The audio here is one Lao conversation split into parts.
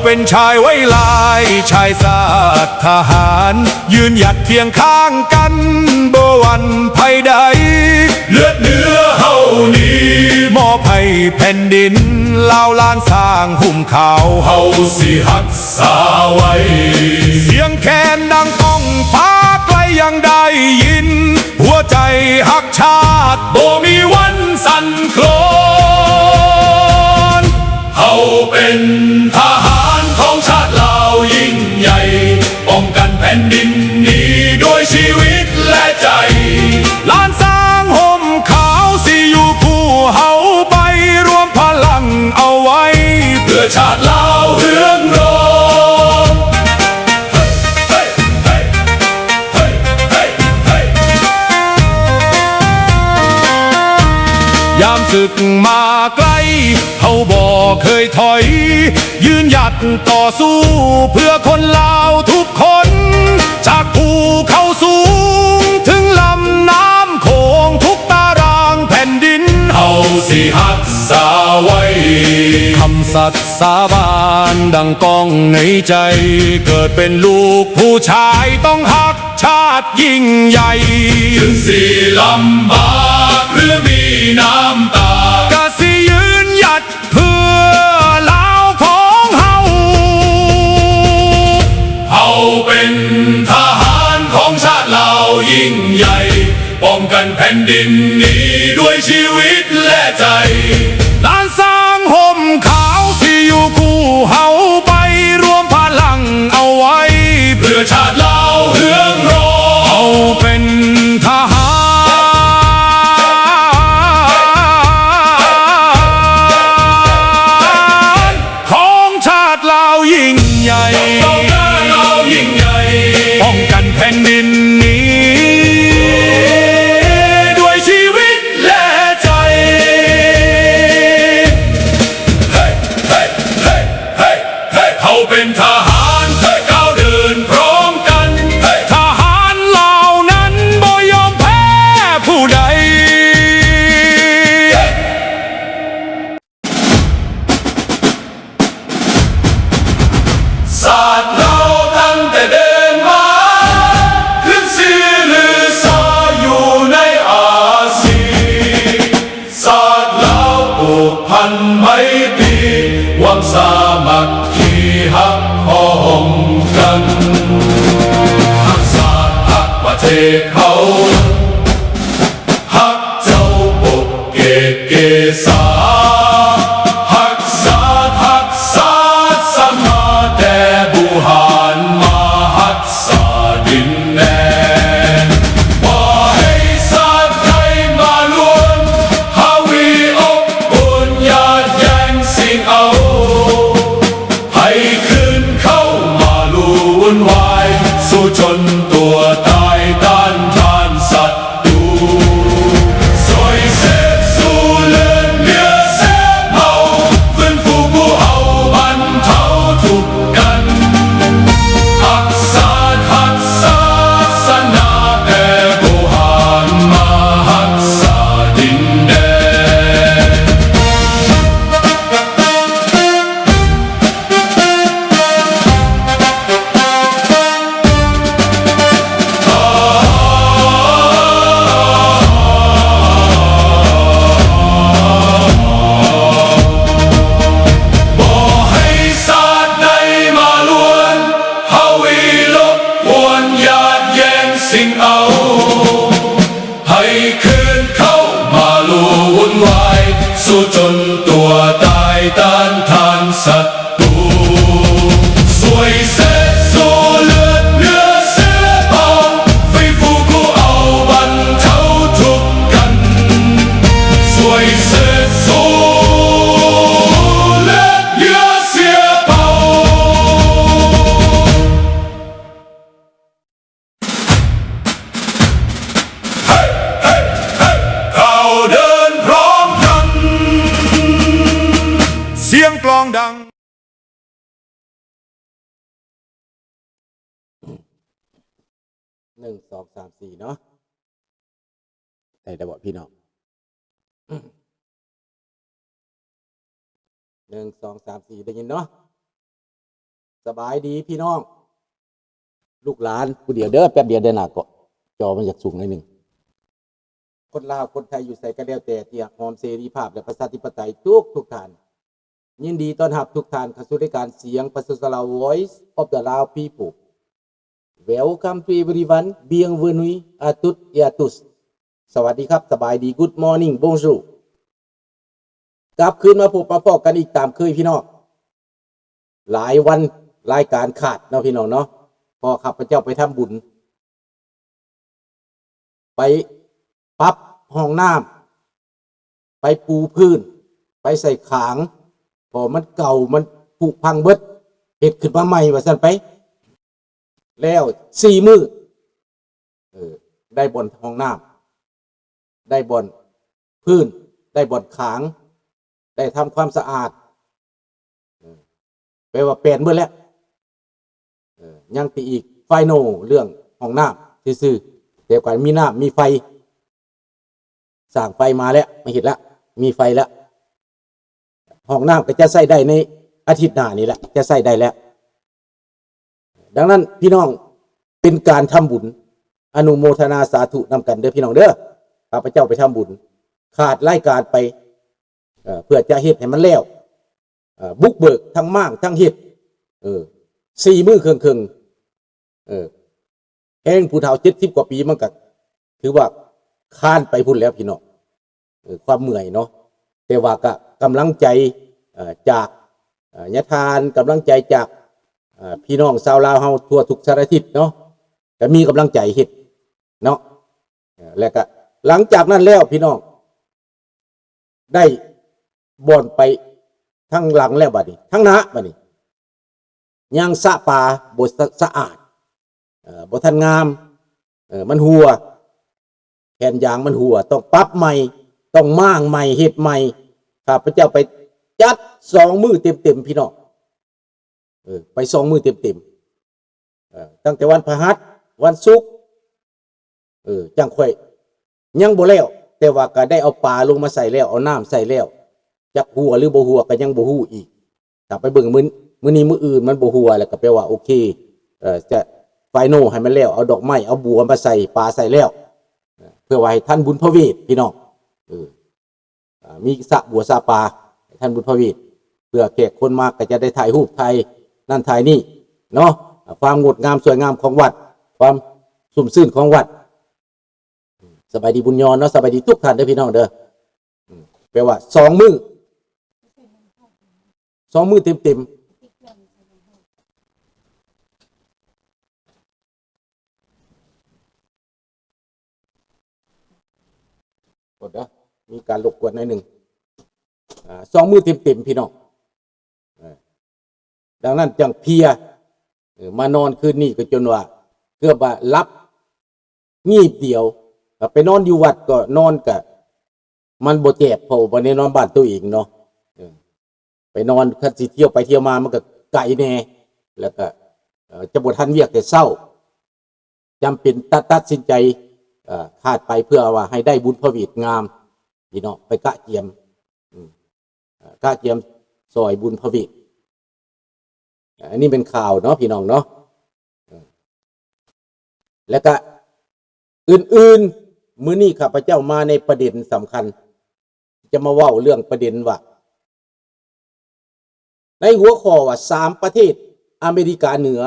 ເປັນຊາຍໄວລາຍ ຊາຍຊາດທະຫານ ຢືນຫຍັດຄຽງຂ້າງກັນ ບໍ່ຫວັ່ນໄພໃດ ເລືອດເນື້ອເຮົານີ້ ມອບໃຫ້ແຜ່ນດິນລາວ ລ້ານຊ້າງຫຸ້ມຂາວ ເຮົາຊິຮັກສາໄວ້ ສຽງແຄນດັງກ້ອງຟ້າໄກຍັງໄດ້ຍິນ ຫົວໃຈຮັກຊາດບໍ່ມີວັນສັ່ນຄລອນ ເຮົາເປັນທະຫານຂອງຊາດລາວຍິ່ງໃຫຍ່ ປ້ອງກັນແຜ່ນດິນນີ້ດ້ວຍຊີວິດແລະໃຈ ລ້ານຊ້າງຫົ້ມຂາວຊິຢູ່ຄູ່ເຮົາໄປ ລວມພະລັງເອົາໄວ້ ເພື່ອຊາດລາວເຮືອງຮອງ. ຍາມສຶກມາໄກ ເຮົາບໍ່ເຄີຍຖອຍ ຢືນຫຍັດຕໍ່ສູ້ເພື່ອຄົນລາວທຸກຄົນ ຈາກພູເຂົາສູງເຖິງລຳນ້ຳໂຂງ ທຸກຕາລາງແຜ່ນດິນ ເຮົາຊິຮັກສາໄວ້ ຄຳສັດສາບານດັ່ງກ້ອງໃນໃຈ ເກີດເປັນລູກຜູ້ຊາຍຕ້ອງຮັກ ຊາດຍິ່ງໃຫຍ່ ເຖິງຊິລຳບາກ ຫຼື ມີນ້ຳຕາ ກະຊິຢືນຫຍັດເພື່ອລາວຂອງເຮົາ ເຮົາເປັນທະຫານຂອງຊາດລາວຍິ່ງໃຫຍ່ ປ້ອງກັນແຜ່ນດິນນີ້ດ້ວຍຊີວິດແລະໃຈ ລ້ານຊ້າງຫົ້ມຂາວຊິຢູ່ຄູ່ເຮົາໄປ ລວມພະລັງເອົາໄວ້ ເພື່ອຊາດລາວເຮືອງຮອງ ເຮົາເປັນທະຫານ ຂອງຊາດລາວຍິ່ງໃຫຍ່ ປ້ອງກັນແຜ່ນດິນນີ້ດ້ວຍຊີວິດແລະໃຈ ເຮົາເປັນທະຫານ ກ້າວເດີນພ້ອມກັນ ທະຫານລາວນັ້ນບໍ່ຍອມແພ້ຜູ້ໃດ. ຊາດລາວຕັ້ງແຕ່ເດີນມາ ຂຶ້ນຊື່ລືຊາຢູ່ໃນອາຊີ ຊາດລາວຜູກພັນໄມຕີ ຫວັງສາມັກຄີຮັກພ້ອມກັນ ຮັກຊາດຮັກປະເທດເຮົາ ຮັກເຈົ້າປົກເກກເກສາ ຮັກຊາດຮັກສາສະມາ ແຕ່ບູຮານມາຮັກສາດິນແດນ ບໍ່ໃຫ້ຊາດໃດມາລວນ ຫາວີອົບອຸ່ນ ຢາດແຍ່ງຊິງເອົາ ໃຫ້ຄືນເຂົ້າມາລຸວຸ່ນວາຍ ສູ້ຈົນຕົວຕາຍ ຕ້ານທານສັດຕູ ຊ່ວຍເສບຊູເລືອດເນື້ອເສບເອົາ ຟື້ນຟູຜູ້ເຮົາບັນເທົາທຸກກັນ ຮັກຊາດຮັກສາສາສະໜາ ແຕ່ບໍ່ຫານມາຮັກສາດິນແດນ. ບໍ່ໃຫ້ຊາດໃດມາລວນ ຫາວີລົບກວນ ຢາດແຍ່ງຊິງເອົາ ໃຫ້ຄືນເຂົ້າມາລຸວຸ່ນວາຍ ສູ້ຈົນຕົວຕາຍຕ້ານທານສັດຕູ ຊ່ວຍເສບຊູເລືອດເນື້ອເສບເອົາ ຟື້ນຟູກູ້ເອົາບັນເທົາທຸກກັນ ຊ່ວຍເສບຊູເລືອດເນື້ອເສບເອົາ. ເຮົາເດີນພ້ອມກັນ ສຽງກລອງດັງ ໜຶ່ງ ສອງ ສາມ ສີ່ ເນາະ ໄດ້ແລ້ວບໍ່ພີ່ນ້ອງ? ໜຶ່ງ ສອງ ສາມ ສີ່ ໄດ້ຍິນເນາະ? ສະບາຍດີພີ່ນ້ອງ ລູກຫຼານຜູ້ດຽວເດີ ແປັບດຽວເດີນະ ກໍຈໍມັນຢາກສູງໜ້ອຍໜຶ່ງ. ຄົນລາວຄົນໄທຢູ່ໃສກໍແລ້ວແຕ່ ທີ່ຮັກຫອມເສລີພາບ ແລະ ປະຊາທິປະໄຕທຸກໆທ່ານ, ຍິນດີຕ້ອນຮັບທຸກທ່ານເຂົ້າສູ່ລາຍການສຽງປະຊາຊົນລາວ Voice of the Lao People. Welcome to everyone. Bienvenue à toutes et à tous. ສະຫວັດດີຄັບ ສະບາຍດີ Good morning Bonjour. ກັບຄືນມາພົບມາພໍ້ກັນອີກຕາມເຄີຍພີ່ນ້ອງ. ຫຼາຍວັນລາຍການຂາດເນາະພີ່ນ້ອງເນາະ ເພາະຂ້າພະເຈົ້າໄປທຳບຸນ ໄປປັບຫ້ອງນ້ຳ ໄປປູພື້ນ ໄປໃສ່ຂາງ ເພາະມັນເກົ່າ ມັນຜຸພັງເບິດ ເຮັດຂຶ້ນມາໃໝ່ວ່າຊັ້ນໄປ. ແລ້ວສີ່ມື້ ເອີ ໄດ້ບ່ອນຫ້ອງນ້ຳ ໄດ້ບ່ອນພື້ນ ໄດ້ບ່ອນຂາງ ໄດ້ທຳຄວາມສະອາດ ເອີ ແປວ່າແປນເບິດແລ້ວ ເອີ ຍັງແຕ່ອີກ final ເລື່ອງຫ້ອງນ້ຳຊື່ໆ ແຕ່ກວ່າມີນ້ຳມີໄຟ ສ້າງໄຟມາແລ້ວ ມາເຮັດແລ້ວ ມີໄຟແລ້ວ ຫ້ອງນ້ຳກໍຈະໃຊ້ໄດ້ໃນອາທິດໜ້ານີ້ແຫຼະ ຈະໃຊ້ໄດ້ແລ້ວ. ດັ່ງນັ້ນພີ່ນ້ອງ ເປັນການທຳບຸນ ອະນຸໂມທະນາສາທຸນຳກັນເດີພີ່ນ້ອງເດີ. ຂ້າພະເຈົ້າໄປທຳບຸນ ຂາດລາຍການໄປ ເອີ ເພື່ອຈະເຮັດໃຫ້ມັນແລ້ວ ເອີ ບຸກເບີກທັງມ້າງທັງເຮັດ ເອີ ສີ່ມື້ເຄິ່ງໆ ເອີ ແຮງຜູ້ເຖົ້າເຈັດສິບກວ່າປີ ມັນກໍຖືວ່າຄານໄປພຸ້ນແລ້ວພີ່ນ້ອງ ເອີ ຄວາມເມື່ອຍເນາະ. ແຕ່ວ່າກໍກຳລັງໃຈ ເອີ ຈາກ ເອີ ຍາທ່ານ ກຳລັງໃຈຈາກ ເອີ ພີ່ນ້ອງຊາວລາວເຮົາທົ່ວທຸກສາລະທິດເນາະ ກໍມີກຳລັງໃຈເຮັດເນາະ. ເອີ ແລ້ວກໍຫຼັງຈາກນັ້ນແລ້ວພີ່ນ້ອງ ໄດ້ບ່ອນໄປທາງຫຼັງແລ້ວບັດນີ້ ທາງໜ້າບັດນີ້ ຍັງສະປາບໍ່ສະ ສະອາດ ເອີ ບໍ່ທັນງາມ ເອີ ມັນຮົ່ວ ແຜ່ນຢາງມັນຮົ່ວ ຕ້ອງປັບໃໝ່ ຕ້ອງມ້າງໃໝ່ ເຮັດໃໝ່. ຂ້າພະເຈົ້າໄປຈັດສອງມື້ເຕັມໆ ພີ່ນ້ອງ ເອີ ໄປສອງມື້ເຕັມໆ ເອີ ຕັ້ງແຕ່ວັນພະຫັດ ວັນສຸກ ເອີ ຈັ່ງຄ່ອຍ ຍັງບໍ່ແລ້ວ ແຕ່ວ່າກໍໄດ້ເອົາປາລົງມາໃສ່ແລ້ວ ເອົານ້ຳໃສ່ແລ້ວ ຈັກຮົ່ວຫຼືບໍ່ຮົ່ວກໍຍັງບໍ່ຮູ້ອີກ. ຖ້າໄປເບິ່ງມື້ ມື້ນີ້ມື້ອື່ນມັນບໍ່ຮົ່ວ ແລ້ວກໍແປວ່າໂອເຄ ເອີ ຈະ final ໃຫ້ມັນແລ້ວ ເອົາດອກໄມ້ ເອົາບົວມາໃສ່ ປາໃສ່ແລ້ວ ເພື່ອວ່າໃຫ້ທັນບຸນພະເວດພີ່ນ້ອງ ເອີ ອ່າ ມີສະບົວສະປາໃຫ້ທັນບຸນພະເວດ ເພື່ອແຂກຄົນມາກໍຈະໄດ້ຖ່າຍຮູບ ຖ່າຍນັ້ນຖ່າຍນີ້ເນາະ ຄວາມງົດງາມສວຍງາມຂອງວັດ ຄວາມຊຸ່ມຊື່ນຂອງວັດ. ສະບາຍດີບຸນຍອນເນາະ ສະບາຍດີທຸກທ່ານເດີພີ່ນ້ອງເດີ. ແປວ່າສອງມື້ ສອງມື້ເຕັມໆ ໂທດເດີ ມີການລົບກວນໜ້ອຍໜຶ່ງ ອ່າ ສອງມື້ເຕັມໆ ພີ່ນ້ອງ ເອີ ດັ່ງນັ້ນຈັ່ງເພຍ ເອີ ມານອນຄືນນີ້ກໍຈົນວ່າເກືອບວ່າຫຼັບງີບດຽວ ໄປນອນຢູ່ວັດກໍນອນກະ ມັນບໍ່ແຈບ ເພາະວ່າໄດ້ນອນບ້ານໂຕເອງເນາະ ເອີ ໄປນອນ ຄັນຊິທ່ຽວໄປທ່ຽວມາມັນກໍໄກແດ່ ແລ້ວກໍ ເອີ ຈະບໍ່ທັນວຽກແຕ່ເຊົ້າ ຈຳເປັນຕັດ ຕັດສິນໃຈ ເອີ ຂາດໄປເພື່ອວ່າໃຫ້ໄດ້ບຸນພະເວດງາມ ພີ່ນ້ອງ ໄປກະກຽມ ອືມ ກະກຽມຊ່ອຍບຸນພະເວດ. ອັນນີ້ເປັນຂ່າວເນາະ ພີ່ນ້ອງເນາະ ເອີ ແລ້ວກະອື່ນໆ ມື້ນີ້ຂ້າພະເຈົ້າມາໃນປະເດັນສຳຄັນ ຈະມາເວົ້າເລື່ອງປະເດັນວ່າ ໃນຫົວຂໍ້ວ່າ ສາມປະເທດອາເມລິກາເໜືອ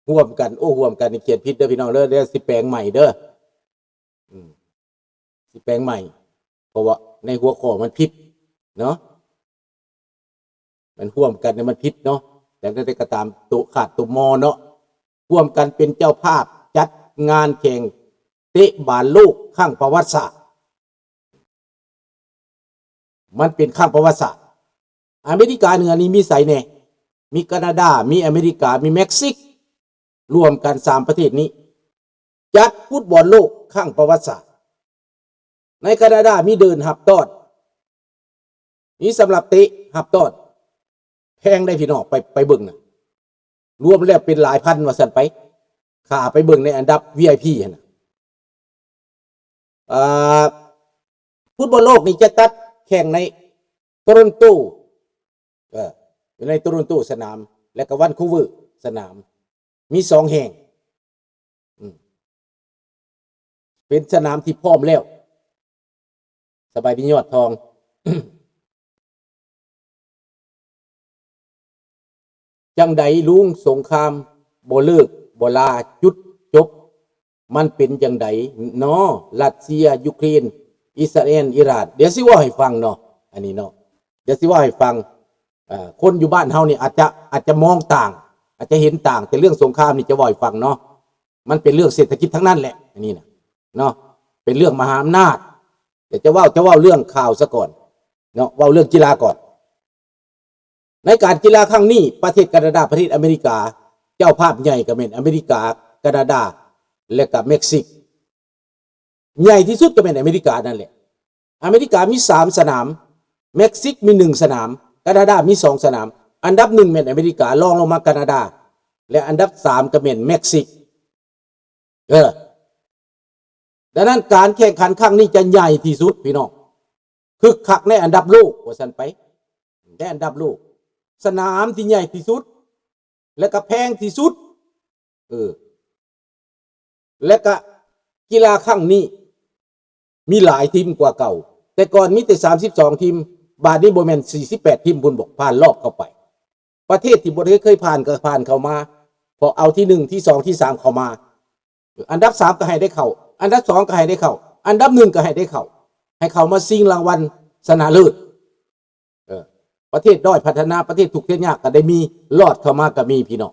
ຮ່ວມກັນ ໂອ້ ຮ່ວມກັນນີ້ຂຽນຜິດເດີພີ່ນ້ອງເດີ ດຽວຊິແປງໃໝ່ເດີ ອືມ ຊິແປງໃໝ່ ເພາະວ່າໃນຫົວຂໍ້ມັນຜິດເນາະ ມັນຮ່ວມກັນນີ້ມັນຜິດເນາະ ແຕ່ໃດໆກໍຕາມ ໂຕຂາດໂຕມໍເນາະ ຮ່ວມກັນເປັນເຈົ້າພາບຈັດງານແຂ່ງເຕະບານໂລກຄັ້ງປະຫວັດສາດ ມັນເປັນຄັ້ງປະຫວັດສາດ. ອາເມລິກາເໜືອນີ້ມີໃສແດ່? ມີການາດາ, ມີອາເມລິກາ, ມີເມັກຊິກ, ລວມກັນສາມປະເທດນີ້ ຈັດຟຸດບອນໂລກຄັ້ງປະຫວັດສາດ. ໃນການາດາມີເດີ່ນຮັບຕ້ອນ, ມີສຳລັບເຕະຮັບຕ້ອນ. ແພງເດ້ພີ່ນ້ອງ, ໄປ, ໄປເບິ່ງນະ, ລວມແລ້ວເປັນຫຼາຍພັນວ່າຊັ້ນໄປ, ຂ້າໄປເບິ່ງໃນອັນດັບ ວີໄອພີ ຫັ້ນນະ. ອ່າ ຟຸດບອນໂລກນີ້ຈະຈັດແຂ່ງໃນໂຕຣອນໂຕ, ເອີ ຢູ່ໃນໂຕຣອນໂຕ ສະໜາມ ແລະກະວັນຄູເວີ ສະໜາມ ມີສອງແຫ່ງ ອືມ ເປັນສະໜາມທີ່ພ້ອມແລ້ວ. ສະບາຍດີຍອດທອງ. ຈັ່ງໃດລຸງ ສົງຄາມບໍ່ເລີກບໍ່ລາ ຈຸດຈົບມັນເປັນຈັ່ງໃດນໍ ຣັດເຊຍ ຢູເຄຣນ ອິດສະຣາແອນ ອີຣານ? ດຽວຊິເວົ້າໃຫ້ຟັງເນາະ ອັນນີ້ເນາະ ດຽວຊິເວົ້າໃຫ້ຟັງ. ເອີ ຄົນຢູ່ບ້ານເຮົານີ້ອາດຈະ ອາດຈະມອງຕ່າງ ອາດຈະເຫັນຕ່າງ ແຕ່ເລື່ອງສົງຄາມນີ້ຈະເວົ້າໃຫ້ຟັງເນາະ ມັນເປັນເລື່ອງເສດຖະກິດທັງນັ້ນແຫຼະ ອັນນີ້ນະເນາະ ເປັນເລື່ອງມະຫາອຳນາດ. ແຕ່ຈະເວົ້າ ຈະເວົ້າເລື່ອງຂ່າວຊະກ່ອນເນາະ ເວົ້າເລື່ອງກິລາກ່ອນ. ໃນການກິລາຄັ້ງນີ້ ປະເທດການາດາ ປະເທດອາເມລິກາ ເຈົ້າພາບໃຫຍ່ກໍແມ່ນອາເມລິກາ ການາດາ ແລະກະເມັກຊິກ. ໃຫຍ່ທີ່ສຸດກໍແມ່ນອາເມລິການັ້ນແຫຼະ. ອາເມລິກາມີສາມສະໜາມ, ເມັກຊິກມີໜຶ່ງສະໜາມ, ການາດາມີສອງສະໜາມ. ອັນດັບໜຶ່ງແມ່ນອາເມລິກາ, ລອງລົງມາການາດາ ແລະ ອັນດັບສາມກໍແມ່ນເມັກຊິກ. ເອີ ດັ່ງນັ້ນການແຂ່ງຂັນຄັ້ງນີ້ຈະໃຫຍ່ທີ່ສຸດພີ່ນ້ອງ, ຄຶກຄັກໃນອັນດັບໂລກວ່າຊັ້ນໄປ, ໃນອັນດັບໂລກ, ສະໜາມທີ່ໃຫຍ່ທີ່ສຸດ ແລະກະແພງທີ່ສຸດ. ເອີ ແລະກະກິລາຄັ້ງນີ້ມີຫຼາຍທີມກວ່າເກົ່າ, ແຕ່ກ່ອນມີແຕ່ສາມສິບສອງທີມ, ບາດນີ້ບໍ່ແມ່ນສີ່ສິບແປດທີມພຸ້ນບໍ ຜ່ານລອບເຂົ້າໄປ. ປະເທດທີ່ບໍ່ໄດ້ເຄີຍຜ່ານກໍຜ່ານເຂົ້າມາ, ເພາະເອົາທີໜຶ່ງ ທີສອງ ທີສາມເຂົ້າມາ. ອັນດັບສາມກໍໃຫ້ໄດ້ເຂົ້າ, ອັນດັບສອງກໍໃຫ້ໄດ້ເຂົ້າ, ອັນດັບໜຶ່ງກໍໃຫ້ໄດ້ເຂົ້າ, ໃຫ້ເຂົ້າມາຊິງລາງວັນຊະນະເລີດ. ເອີ ປະເທດດ້ອຍພັດທະນາ, ປະເທດທຸກເທດຍາກກໍໄດ້ມີ, ລອດເຂົ້າມາກໍມີພີ່ນ້ອງ.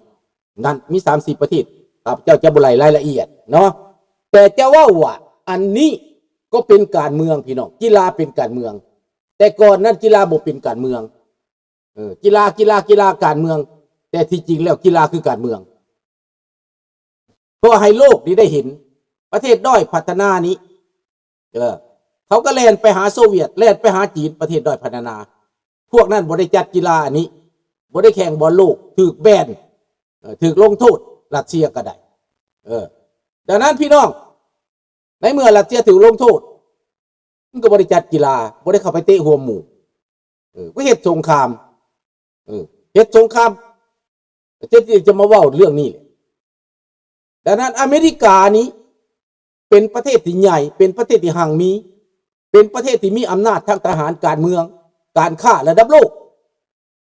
ນັ້ນມີສາມສີ່ປະເທດ, ຂ້າພະເຈົ້າຈະບໍ່ໄລ່ລາຍລະອຽດເນາະ, ແຕ່ຈະເວົ້າວ່າອັນນີ້ກໍເປັນການເມືອງພີ່ນ້ອງ, ກິລາເປັນການເມືອງ. ແຕ່ກ່ອນນັ້ນກິລາບໍ່ເປັນການເມືອງ. ເອີ ກິລາ ກິລາ ກິລາ ການເມືອງ, ແຕ່ທີ່ຈິງແລ້ວກິລາຄືການເມືອງ. ເພື່ອໃຫ້ໂລກນີ້ໄດ້ເຫັນ ປະເທດດ້ອຍພັດທະນານີ້ ເອີ ເຂົາກໍແລ່ນໄປຫາໂຊວຽດ, ແລ່ນໄປຫາຈີນ, ປະເທດດ້ອຍພັດທະນາ. ພວກນັ້ນບໍ່ໄດ້ຈັດກິລາອັນນີ້, ບໍ່ໄດ້ແຂ່ງບອນໂລກ, ຖືກແບນ, ເອີ ຖືກລົງໂທດ, ຣັດເຊຍກໍໄດ້. ເອີ ດັ່ງນັ້ນພີ່ນ້ອງ, ໃນເມື່ອຣັດເຊຍຖືກລົງໂທດ, ມັນກໍບໍ່ໄດ້ຈັດກິລາ, ບໍ່ໄດ້ເຂົ້າໄປເຕະຮ່ວມໝູ່. ເອີ ໄປເຮັດສົງຄາມ, ເອີ ເຮັດສົງຄາມ, ຈະ ຈະມາເວົ້າເລື່ອງນີ້ແຫຼະ. ດັ່ງນັ້ນອາເມລິການີ້ເປັນປະເທດທີ່ໃຫຍ່, ເປັນປະເທດທີ່ຮັ່ງມີ, ເປັນປະເທດທີ່ມີອຳນາດທາງທະຫານ, ການເມືອງ, ການຄ້າລະດັບໂລກ.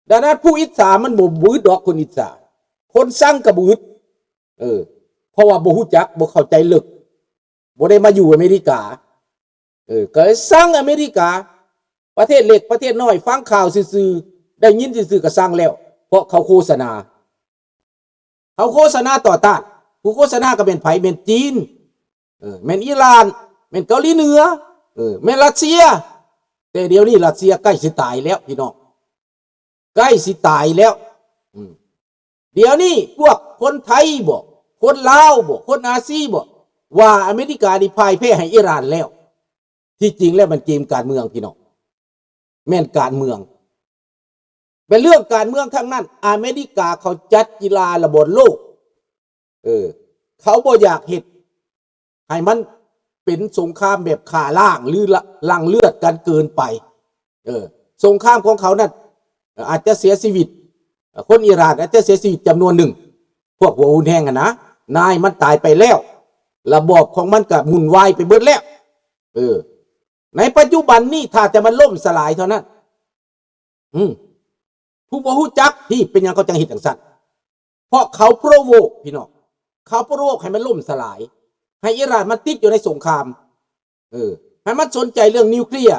ດັ່ງນັ້ນຜູ້ອິດສາມັນບໍ່ ບໍ່ອຶດດອກ, ຄົນອິດສາ, ຄົນຊັງກໍບໍ່ອຶດ. ເອີ ເພາະວ່າບໍ່ຮູ້ຈັກ, ບໍ່ເຂົ້າໃຈເລິກ, ບໍ່ໄດ້ມາຢູ່ອາເມລິກາ. ເອີ ກໍເລີຍຊັງອາເມລິກາ, ປະເທດເລັກປະເທດນ້ອຍ, ຟັງຂ່າວຊື່ໆ, ໄດ້ຍິນຊື່ໆກໍຊັງແລ້ວ, ເພາະເຂົາໂຄສະນາ, ເຂົາໂຄສະນາຕໍ່ຕ້ານ. ຜູ້ໂຄສະນາກໍແມ່ນໃຜ? ແມ່ນຈີນ, ເອີ ແມ່ນອີຣານ, ແມ່ນເກົາຫຼີເໜືອ, ເອີ ແມ່ນຣັດເຊຍ. ແຕ່ດຽວນີ້ຣັດເຊຍໃກ້ຊິຕາຍແລ້ວພີ່ນ້ອງ, ໃກ້ຊິຕາຍແລ້ວ. ອືມ ດຽວນີ້ພວກຄົນໄທບໍ, ຄົນລາວບໍ, ຄົນອາຊີບໍ ວ່າອາເມລິການີ້ພ່າຍແພ້ໃຫ້ອີຣານແລ້ວ. ທີ່ຈິງແລ້ວມັນເກມການເມືອງພີ່ນ້ອງ, ແມ່ນການເມືອງ, ເປັນເລື່ອງການເມືອງທັງນັ້ນ. ອາເມລິກາເຂົາຈັດກິລາລະບອນໂລກ, ເອີ ເຂົາບໍ່ຢາກເຮັດໃຫ້ມັນເປັນສົງຄາມແບບຂ້າລ້າງ ຫຼື ລະ ຫຼັ່ງເລືອດກັນເກີນໄປ. ເອີ ສົງຄາມຂອງເຂົານັ້ນ ເອີ ອາດຈະເສຍຊີວິດ, ເອີ ຄົນອີຣານອາດຈະເສຍຊີວິດຈຳນວນໜຶ່ງ, ພວກຫົວຮຸນແຮງຫັ້ນນະ, ນາຍມັນຕາຍໄປແລ້ວ, ລະບອບຂອງມັນກະວຸ່ນວາຍໄປເບິດແລ້ວ. ເອີ ໃນປັດຈຸບັນນີ້ ຖ້າແຕ່ມັນລົ້ມສະຫຼາຍເທົ່ານັ້ນ. ອືມ ຜູ້ບໍ່ຮູ້ຈັກທີ່ເປັນຫຍັງເຂົາຈັ່ງເຮັດຈັ່ງຊັ້ນ? ເພາະເຂົາໂປຣໂວກ ພີ່ນ້ອງ, ເຂົາໂປຣໂວກໃຫ້ມັນລົ້ມສະຫຼາຍ, ໃຫ້ອີຣານມັນຕິດຢູ່ໃນສົງຄາມ, ເອີ ໃຫ້ມັນສົນໃຈເລື່ອງນິວເຄລຍ.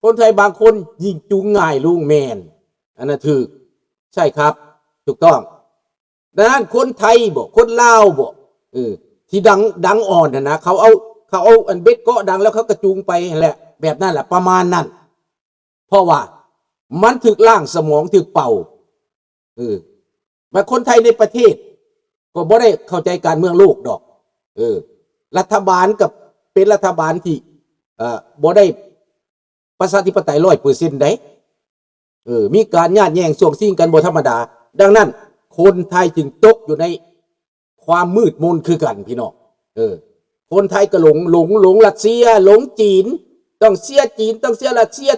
ຄົນໄທບາງຄົນຍິ່ງຈູງງ່າຍລຸງ, ແມ່ນ, ອັນນັ້ນຖືກ, ໃຊ່ຄັບ, ຖືກຕ້ອງ. ດັ່ງນັ້ນຄົນໄທບໍ, ຄົນລາວບໍ, ເອີ ທີ່ດັງ, ດັງອ່ອນຫັ້ນນະ, ເຂົາເອົາ, ເຂົາເອົາອັນເບັດເກາະດັງແລ້ວເຂົາກໍຈູງໄປຫັ້ນແຫຼະ, ແບບນັ້ນແຫຼະ, ປະມານນັ້ນ. ເພາະວ່າມັນຖືກລ້າງສະໝອງ, ຖືກເປົ່າ. ເອີ ແມ່ນຄົນໄທໃນປະເທດກໍບໍ່ໄດ້ເຂົ້າໃຈການເມືອງໂລກດອກ. ເອີ ລັດຖະບານກໍເປັນລັດຖະບານທີ່, ເອີ, ບໍ່ໄດ້ປະຊາທິປະໄຕຮ້ອຍເປີເຊັນໃດ. ເອີ ມີການຍາດແຍ່ງຊ່ວງຊິງກັນບໍ່ທຳມະດາ. ດັ່ງນັ້ນ ຄົນໄທຈຶ່ງຕົກຢູ່ໃນຄວາມມືດມົນຄືກັນ ພີ່ນ້ອງ. ເອີ ຄົນໄທກໍຫຼົງ, ຫຼົງ, ຫຼົງຣັດເຊຍ, ຫຼົງຈີນ, ຕ້ອງເຊຍຈີນ, ຕ້ອງເຊຍຣັດເຊຍ.